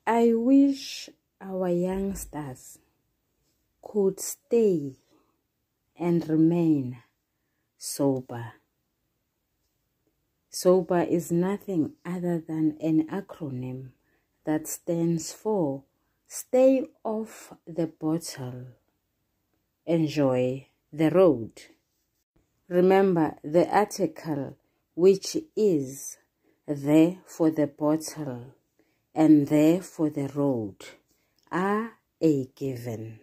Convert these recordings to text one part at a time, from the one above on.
I wish our youngsters could stay and remain sober. Sober is nothing other than an acronym that stands for Stay Off the Bottle, Enjoy the Road. Remember the article, which is there for the bottle and there for the road, are a given.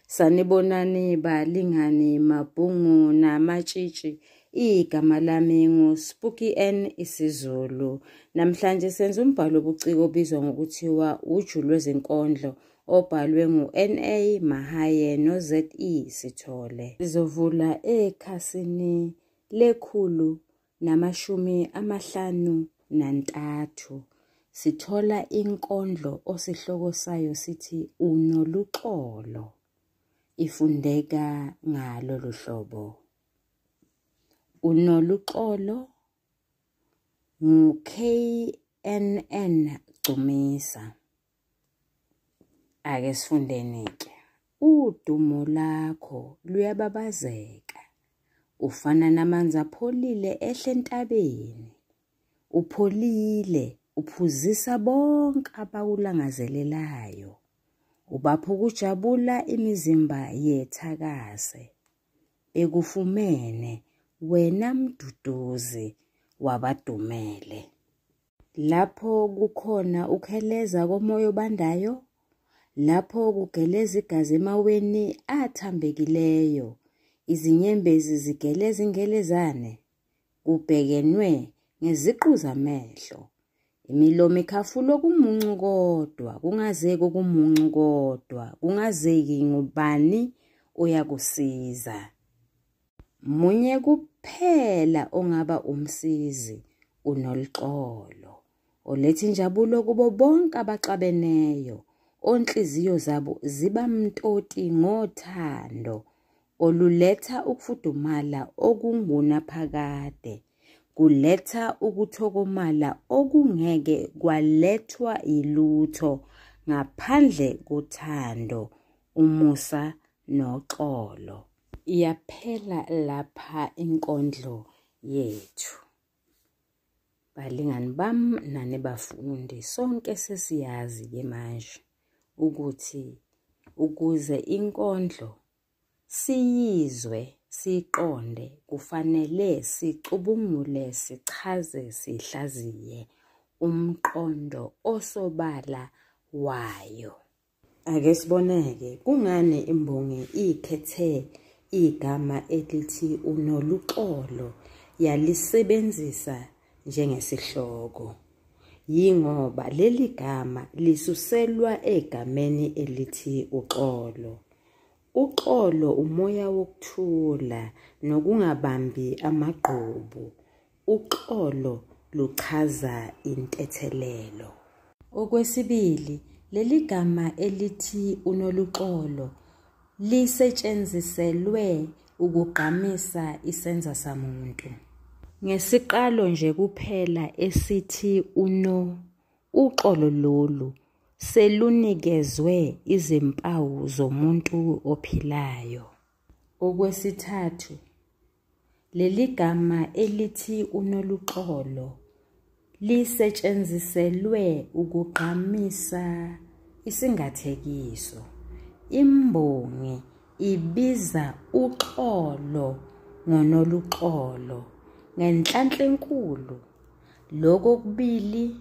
Sanibonani balingani mabhungu namatshitshi, igama lami nguSpooky N isiZulu. Namhlanje senza umbhalo obuciko obizwa ngokuthiwa Uju Lwezinkondlo, obhalwe ngu-N.A. Mahaye no-Z.E. Sithole. Sizovula ekhasini 153. Sithola inkondlo osihloko sayo sithi Unoluxolo. Ifundeka ngalolu hlobo. Unoluxolo ngu-KNN Gcumisa. Ake sifundeni-ke. Udumo lakho luyababazeka, ufana namanzi apholile ehle entabeni. Upholile, uphuzisa bonke abakulangazelelayo. Ubapha ukujabula imizimba yethakase. Bekufumene wena mduduzi wabadumele. Lapho kukhona ukheleza komoya obandayo, lapho kugeleza igazi emaweni athambekileyo, izinyembezi zigeleza ingelezane, kubhekenwe ngeziqu zamehlo. Imilomo ikhafula okumuncu kodwa, kungazeki okumuncu kodwa, kungazeki ngubani oyakusiza. Munye kuphela ongaba umsizi, unoluxolo, oletha injabulo kubo bonke abaxabeneyo, onhliziyo zabo ziba mtoti ngothando, oluletha ukufudumala okungunaphakade, kuletha ukuthokomala okungeke kwalethwa yilutho ngaphandle kothando, umusa noxolo. Iyaphela lapha inkondlo yethu. Balingani bami nani bafundi, sonke sesiyazi-ke manje ukuthi ukuze inkondlo siyizwe, siqonde, kufanele sicubungule, sichaze, sihlaziye umqondo osobala wayo. Ake siboneke kungani imbongi ikhethe igama elithi unoluxolo yalisebenzisa njengesihloko. Yingoba leli gama lisuselwa egameni elithi uxolo. Uxolo umoya wokuthula nokungabambi amagqubu. Uxolo luchaza intethelelo. Okwesibili, leli gama elithi unoluxolo lisetshenziselwe ukugqamisa isenza samuntu. Ngesiqalo nje kuphela esithi uno, uxolo lolu selunikezwe izimpawu zomuntu ophilayo. Okwesithathu, leli gama elithi unoluxolo lisetshenziselwe ukugqamisa isingathekiso. Imbongi ibiza uxolo ngonoluxolo ngenhlanhla enkulu. Lokho kubili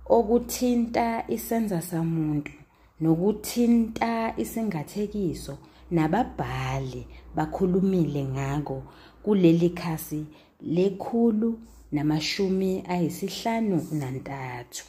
okuthinta isenza samuntu nokuthinta isingathekiso nababhali bakhulumile ngako kuleli khasi 153.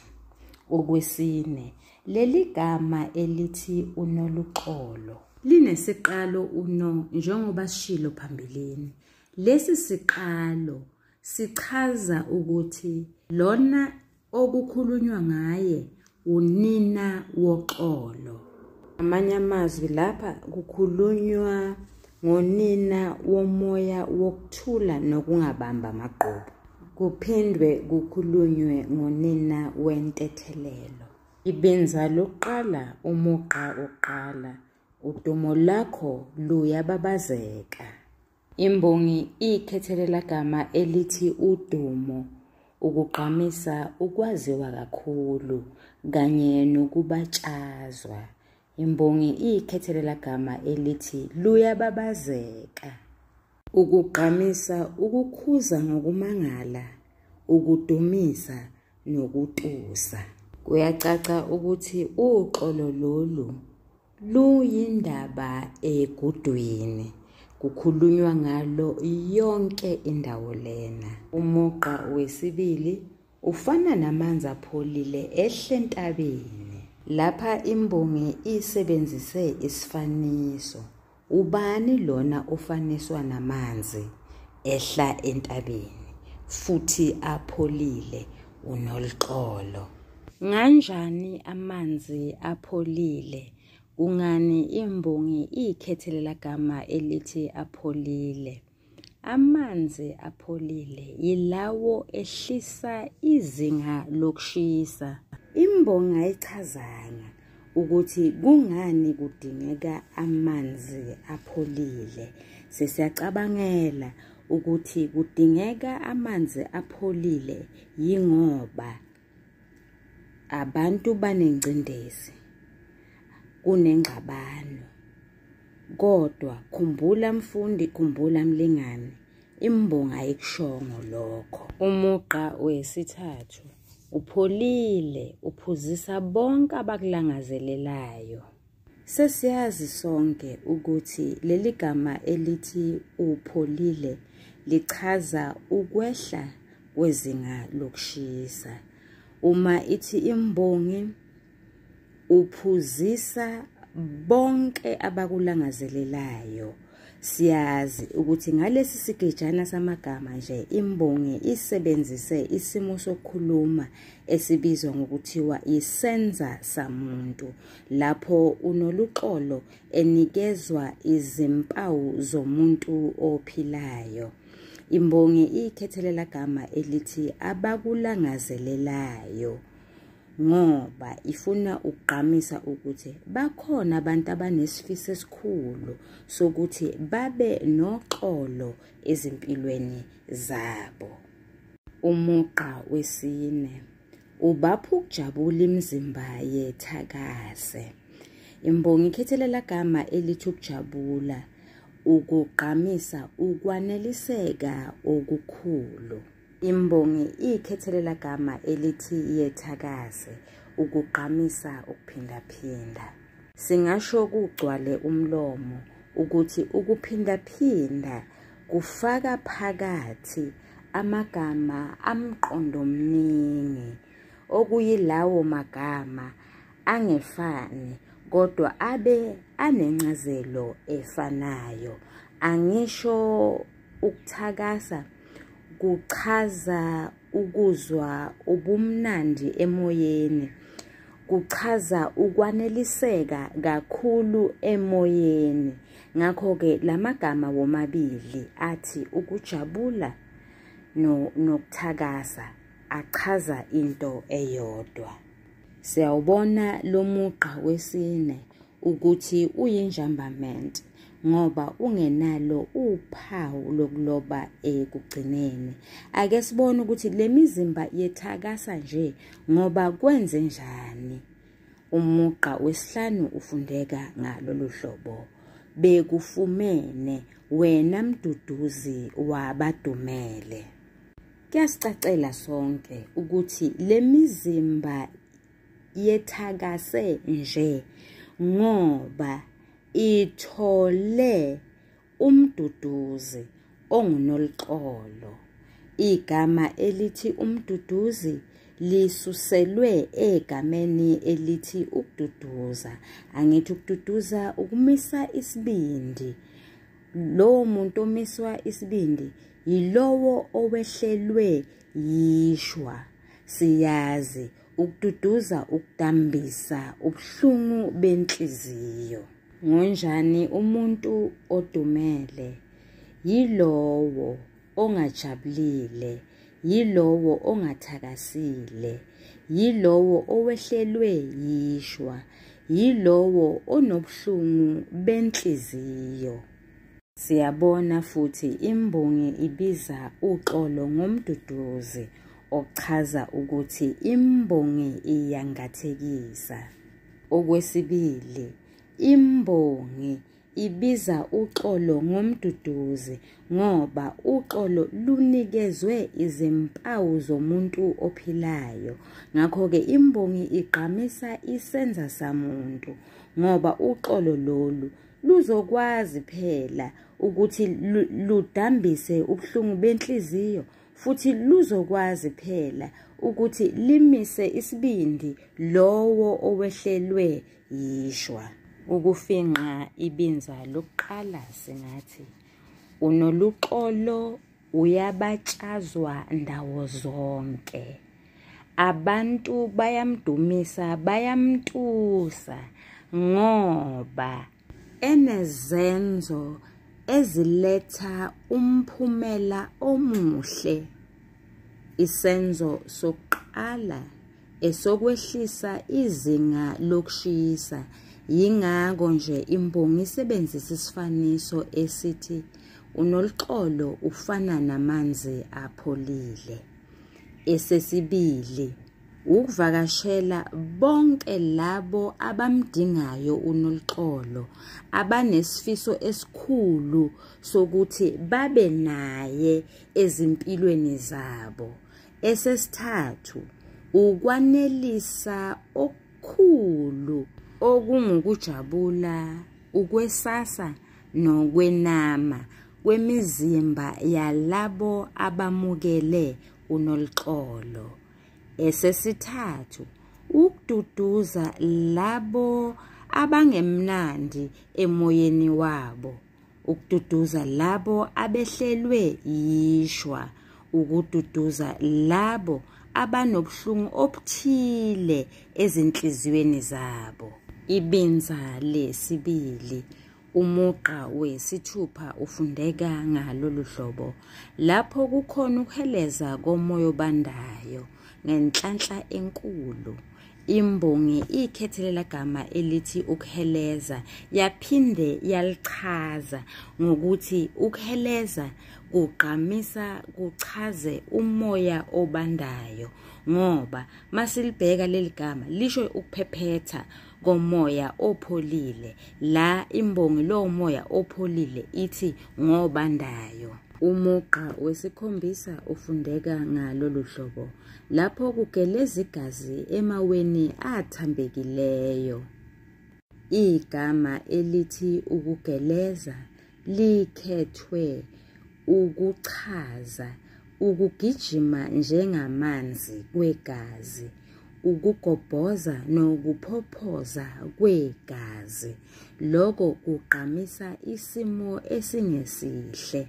Okwesine, leli gama elithi unoluxolo linesiqalo uno, njengoba sishilo phambilini. Lesi siqalo sichaza ukuthi lona okukhulunywa ngaye unina woxolo. Amanye amazwi lapha kukhulunywa ngonina womoya wokuthula nokungabamba amagqubu. Kuphindwe kukhulunywe ngonina wentethelelo. Ibinza lokuqala umugqa wokuqala, udumo lakho luyababazeka. Imbongi ikhethe gama elithi udumo ukugqamisa ukwaziwa kakhulu kanye nokubatshazwa. Imbongi ikhethe gama elithi luyababazeka ukugqamisa ukukhuza ngokumangala, ukudumisa nokutusa. Kuyacaca ukuthi uxolo lolu luyindaba egudwini, kukhulunywa ngalo yonke indawo lena. Umugqa wesibili ufana namanzi apholile ehle entabeni. Lapha imbongi isebenzise isifaniso. Ubani lona ofaniswa namanzi ehla entabeni futhi apholile? Unoluxolo. Nganjani amanzi apholile? Kungani imbongi ikhethe gama elithi apholile? Amanzi apholile yilawo ehlisa izinga lokushisa. Imbongi ayichazanga ukuthi kungani kudingeka amanzi apholile. Sesiyacabangela ukuthi kudingeka amanzi apholile yingoba abantu banengcindezi, kunengxabano. Kodwa khumbula mfundi, khumbula mlingani, imbongi ayikushongo lokho. Umugqa wesithathu upholile, uphuzisa bonke abakulangazelelayo. Sesiyazi sonke ukuthi leli gama elithi upholile lichaza ukwehla kwezinga lokushisa. Uma ithi imbongi uphuzisa bonke abakulangazelelayo, siyazi ukuthi ngalesi sigejana samagama nje imbongi isebenzise isimo sokukhuluma esibizwa ngokuthiwa isenza samuntu, lapho uNoluxolo enikezwa izimpawu zomuntu ophilayo. Imbongi ikhethe gama elithi abakulangazelelayo ngoba ifuna ukugqamisa ukuthi bakhona abantu abanesifiso esikhulu sokuthi babe noxolo ezimpilweni zabo. Umugqa wesine ubapha ukujabula imizimba yethakase. Imbongi ikhethe gama elithi ukujabula ukugqamisa ukwaneliseka okukhulu. Imbongi ikhethe gama elithi yethakase ukugqamisa ukuphindaphinda. Singasho kugcwale umlomo ukuthi ukuphindaphinda kufaka phakathi amagama amqondo mningi, okuyilawo magama angefani kodwa abe anencazelo efanayo. Angisho ukuthakasa kuchaza ukuzwa ubumnandi emoyeni, kuchaza ukwaneliseka kakhulu emoyeni. Ngakho-ke lamagama womabili athi ukujabula nokuthakasa achaza into eyodwa. Siyawubona lo mugqa wesine ukuthi uyinjambament ngoba ungenalo uphawu lokuloba ekugcineni. Ake sibone ukuthi le mizimba yethakasa nje ngoba kwenze njani. Umugqa wesihlanu ufundeka ngalolu hlobo: bekufumene wena mduduzi wabadumele. Kuyasicacela sonke ukuthi le mizimba yethakase nje ngoba ithole umduduzi onguNoluxolo. Igama elithi umduduzi lisuselwe egameni elithi ukududuza. Angithi ukududuza ukumisa isibindi. Lowo muntu omiswa isibindi yilowo owehlelwe yishwa. Siyazi ukududuza ukudambisa ubuhlungu benhliziyo. Ngonjani umuntu odumele? Yilowo ongajabulile, yilowo ongathakasile, Yilowo owehlelwe yishwa, yilowo onobuhlungu benhliziyo. Siyabona futhi imbongi ibiza uxolo ngomduduzi, ochaza ukuthi imbongi iyangathekisa. Okwesibili, imbongi ibiza uxolo ngomduduzi ngoba uxolo lunikezwe izimpawu zomuntu ophilayo. Ngakho-ke imbongi igqamisa isenza samuntu ngoba uxolo lolu luzokwazi phela ukuthi ludambise ubuhlungu benhliziyo, futhi luzokwazi phela ukuthi limise isibindi lowo owehlelwe yishwa. Ukufingqa ibinza lokuqala singathi uNoluxolo uyabatshazwa ndawo zonke. Abantu bayamdumisa, bayamtusa ngoba enezenzo eziletha umphumela omuhle. Isenzo sokuqala esokwehlisa izinga lokushisa, yingakho nje imbongi isebenzisa isifaniso esithi uNoluxolo ufana namanzi apholile. Esesibili, ukuvakashela bonke labo abamdingayo uNoluxolo, abanesifiso esikhulu sokuthi babe naye ezimpilweni zabo. Esesithathu, ukwanelisa okukhulu okungukujabula, ukwesasa nokwenama kwemizimba yalabo abamukele uNoluxolo. Esesithathu, ukududuza labo abangemnandi emoyeni wabo, ukududuza labo abehlelwe yishwa, ukududuza labo abanobuhlungu obuthile ezinhliziyweni zabo. Ibinza lesibili, umugqa wesithupha ufundeka ngalolu hlobo: lapho kukhona ukuheleza komoya obandayo ngenhlanhla enkulu. Imbongi ikhethe gama elithi ukuheleza, yaphinde yalichaza ngokuthi ukuheleza kugqamisa kuchaze umoya obandayo, ngoba masilibheka leli gama lisho ukuphephetha komoya opholile. La imbongi lowo moya opholile ithi ngobandayo. Umugqa wesikhombisa ufundeka ngalolu hlobo: lapho kugeleza igazi emaweni athambekileyo. Igama elithi ukugeleza likhethwe ukuchaza ukugijima njengamanzi kwegazi, ukugobhoza nokuphophoza kwegazi. Lokho kugqamisa isimo esingesihle.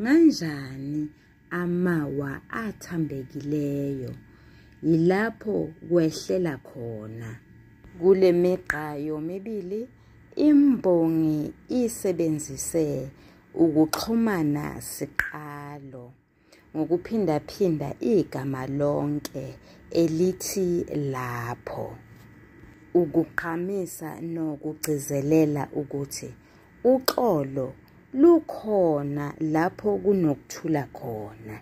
Kanjani amawa athambekileyo? Yilapho kwehlela khona. Kule migqa yomibili imbongi isebenzise ukuxhumana siqalo ngokuphindaphinda igama lonke elithi lapho, ukugqamisa nokugcizelela ukuthi uxolo lukhona lapho kunokuthula khona.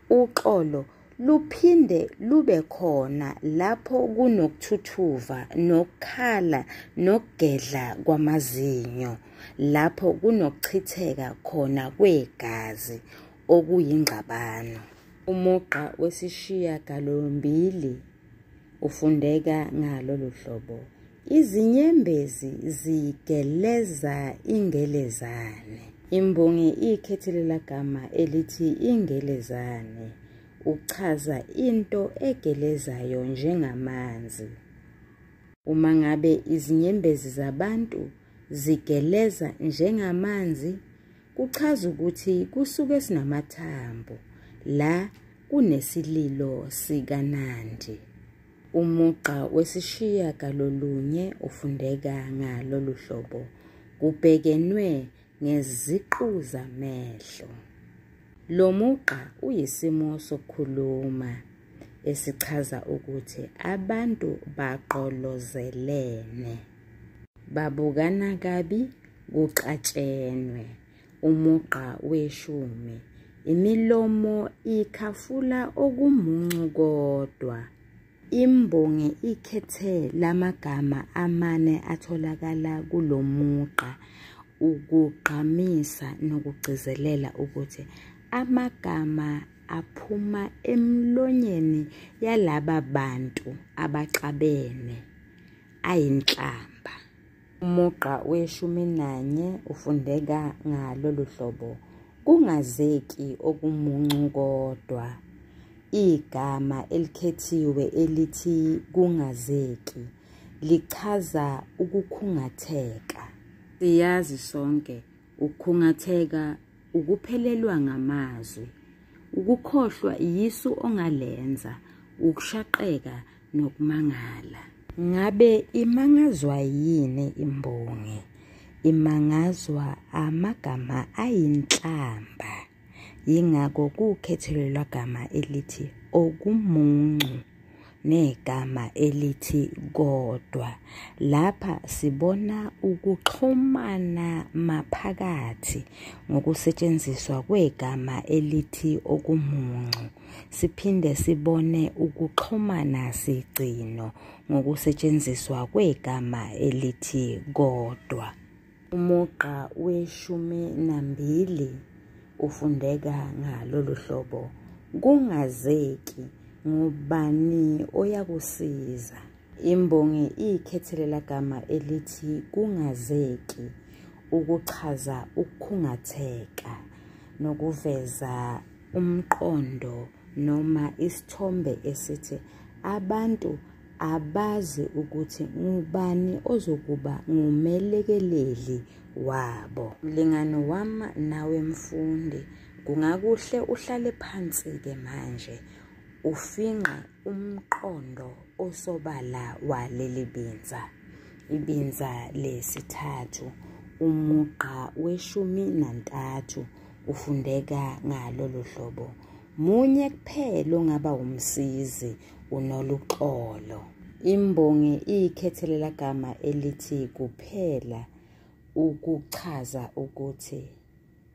Uxolo luphinde lube khona lapho kunokuthuthuva nokukhala nokugedla kwamazinyo, lapho kunokuchitheka khona kwegazi okuyingxabano. Umugqa wesishiyagalombili ufundeka ngalolu hlobo: izinyembezi zigeleza ingelezane. Imbongi ikhethile gama elithi ingelezane ukuchaza into egelezayo njengamanzi. Uma ngabe izinyembezi zabantu zigeleza njengamanzi, kuchaza ukuthi kusuke sinamathambo la kunesililo sikaNandi. Umugqa wesishiyagalolunye ufundeka ngalolu hlobo: kubhekenwe ngeziqu zamehlo. Lo mugqa uyisimo sokukhuluma. esichaza ukuthi abantu baqolozelene, babukana kabi, kuxatshenwe. Umugqa weshumi, imilomo ikhafula okumuncu kodwa. Imbongi ikhethe lamagama amane atholakala kulo mugqa ukugqamisa nokugcizelela ukuthi amagama aphuma emlonyeni yalaba bantu abaxabene ayinhlamba. Umugqa weshumi nanye ufundeka ngalolu hlobo: kungazeki okumuncu kodwa. Igama elikhethiwe elithi kungazeki lichaza ukukhungatheka. Siyazi sonke ukukhungatheka ukuphelelwa ngamazwi, ukukhohlwa yisu ongalenza, ukushaqeka nokumangala. Ngabe imangazwa yini imbongi? Imangazwa amagama ayinhlamba. Yingakho kukhethelelwa gama elithi okumuncu negama elithi kodwa. Lapha sibona ukuxhumana maphakathi ngokusetshenziswa kwegama elithi okumuncu. Siphinde sibone ukuxhumana sigcino ngokusetshenziswa kwegama elithi kodwa. Umugqa weshumi nambili ufundeka ngalolu hlobo: kungazeki, ngubani oyakusiza? Imbongi ikhethelela gama elithi kungazeki ukuchaza ukukhungatheka nokuveza umqondo noma isithombe esithi abantu abazi ukuthi ngubani ozokuba ngumelekeleli wabo. Mlingani wami nawe mfundi, kungakuhle uhlale phansi-ke manje ufinqe umqondo osobala waleli binza. Ibinza lesithathu, umugqa weshumi nantathu ufundeka ngalolu hlobo: munye kuphela ongaba umsizi, uNoluxolo. Imbongi ikhethelela gama elithi kuphela ukuchaza ukuthi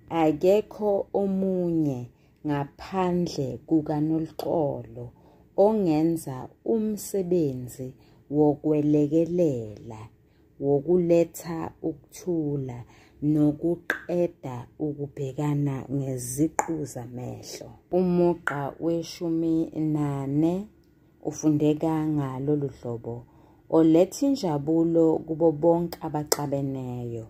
akekho omunye ngaphandle kukaNoluxolo ongenza umsebenzi wokwelekelela, wokuletha ukuthula nokuqeda ukubhekana ngeziqu zamehlo. Umugqa weshumi nane ufundeka ngalolu hlobo: oletha injabulo kubo bonke abaxabeneyo.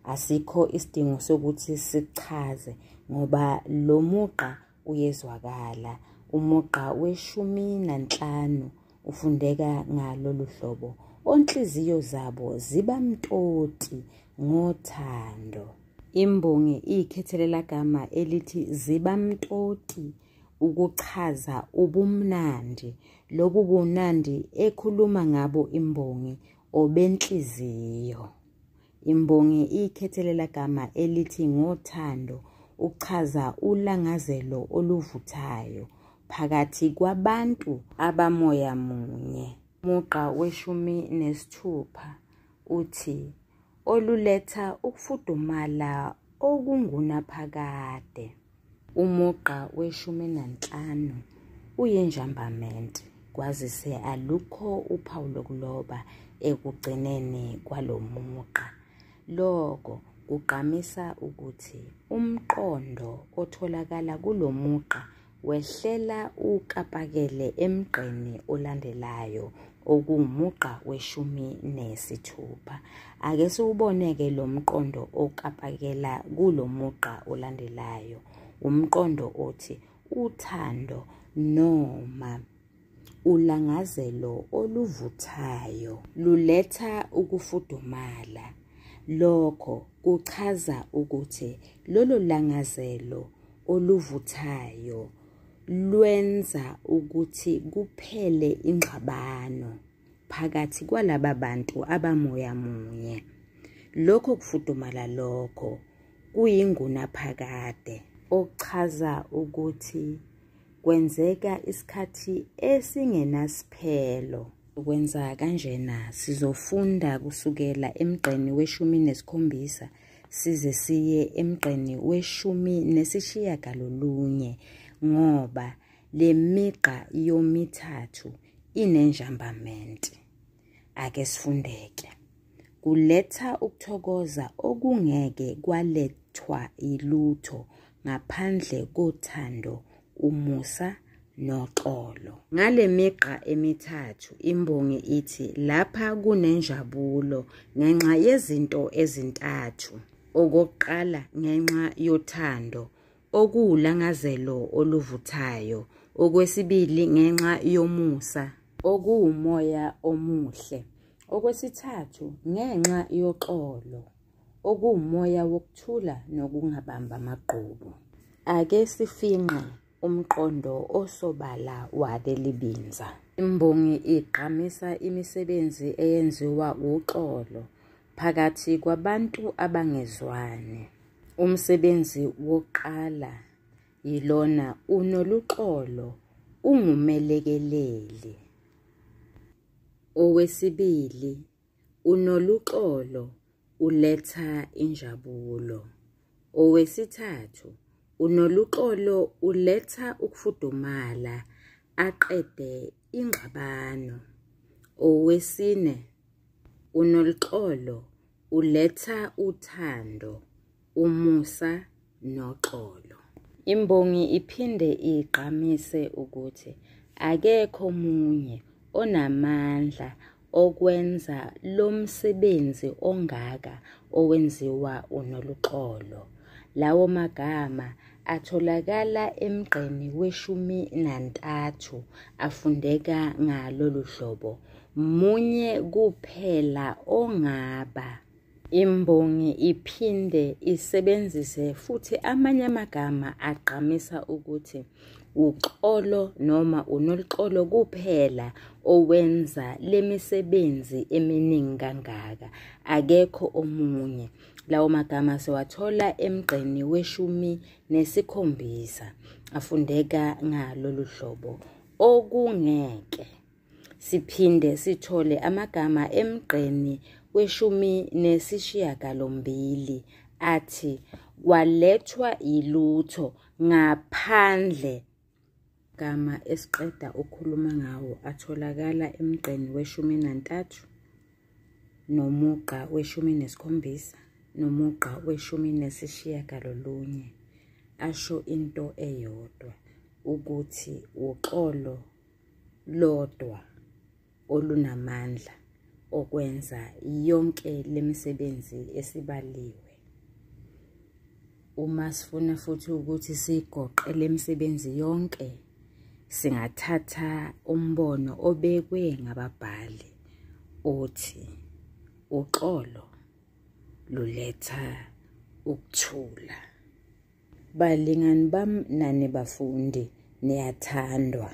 Asikho isidingo sokuthi sichaze ngoba lo mugqa uyezwakala. Umugqa weshumi nanhlanu ufundeka ngalolu hlobo: onhliziyo zabo zibamtoti ngothando. Imbongi ikhethelela gama elithi zibamtoti ukuchaza ubumnandi. Lobu bunandi ekhuluma ngabo imbongi obenhliziyo. Imbongi ikhethelela gama elithi ngothando ukuchaza ulangazelo oluvuthayo phakathi kwabantu abamoya munye. Umugqa weshumi nesithupha uthi oluletha ukufudumala okungunaphakade. Umugqa weshumi nanhlanu uyinjambamente, kwazise alukho uphawu lokuloba ekugcineni kwalo mugqa. Lokho kugqamisa ukuthi umqondo otholakala kulo mugqa wehlela ukapakele emgqeni olandelayo okuwumugqa weshumi nesithupha. Ake siwubone-ke lo mqondo okapakela kulo mugqa olandelayo. Umqondo othi uthando noma ulangazelo oluvuthayo luletha ukufudumala. Lokho kuchaza ukuthi lolo langazelo oluvuthayo lwenza ukuthi kuphele ingxabano phakathi kwalaba bantu abamoya munye. Lokho kufudumala lokho kuyingunaphakade, okuchaza ukuthi kwenzeka isikhathi esingenasiphelo. Ukwenza kanjena sizofunda kusukela emgqeni weshumi nesikhombisa size siye emgqeni weshumi nesishiyagalolunye ngoba le migqa yomithathu inenjambamenti. Ake sifundeke. Kuletha ukuthokoza okungeke kwalethwa yilutho ngaphandle kothando, umusa noxolo. Ngale migqa emithathu imbongi ithi lapha kunenjabulo ngenxa yezinto ezintathu. Okokuqala, ngenxa yothando okuwulangazelo oluvuthayo. Okwesibili, ngenxa yomusa okuwumoya omuhle. Okwesithathu, ngenxa yoxolo okuwumoya wokuthula nokungabamba amagqubu. Ake sifinqe umqondo osobala waleli binza. Imbongi igqamisa imisebenzi eyenziwa uxolo phakathi kwabantu abangezwani. Umsebenzi wokuqala yilona unoluxolo ungumelekeleli. Owesibili, unoluxolo uletha injabulo. Owesithathu, unoluxolo uletha ukufudumala aqede ingxabano. Owesine, unoluxolo uletha uthando, umusa noxolo. Imbongi iphinde igqamise ukuthi akekho omunye onamandla okwenza lo msebenzi ongaka owenziwa uNoluxolo. Lawo magama atholakala emgqeni weshumi nantathu afundeka ngalolu hlobo. Munye kuphela ongaba. Imbongi iphinde isebenzise futhi amanye amagama agqamisa ukuthi uxolo noma uNoluxolo kuphela owenza lemisebenzi eminingi kangaka, akekho omunye. Lawo magama siwathola emgqeni weshumi nesikhombisa afundeka ngalolu hlobo. Okungeke siphinde sithole amagama emgqeni weshumi nesishiyagalombili athi kwalethwa yilutho ngaphandle. Gama esiqeda ukukhuluma ngawo atholakala emgqeni weshumi nantathu nomugqa weshumi nesikhombisa nomugqa weshumi nesishiyagalolunye asho into eyodwa ukuthi uxolo lodwa olunamandla okwenza yonke lemisebenzi esibaliwe. Uma sifuna futhi ukuthi sigoqe lemisebenzi yonke, singathatha umbono obekwe ngababhali othi uxolo luletha ukuthula. Balingani bami nani bafundi, niyathandwa.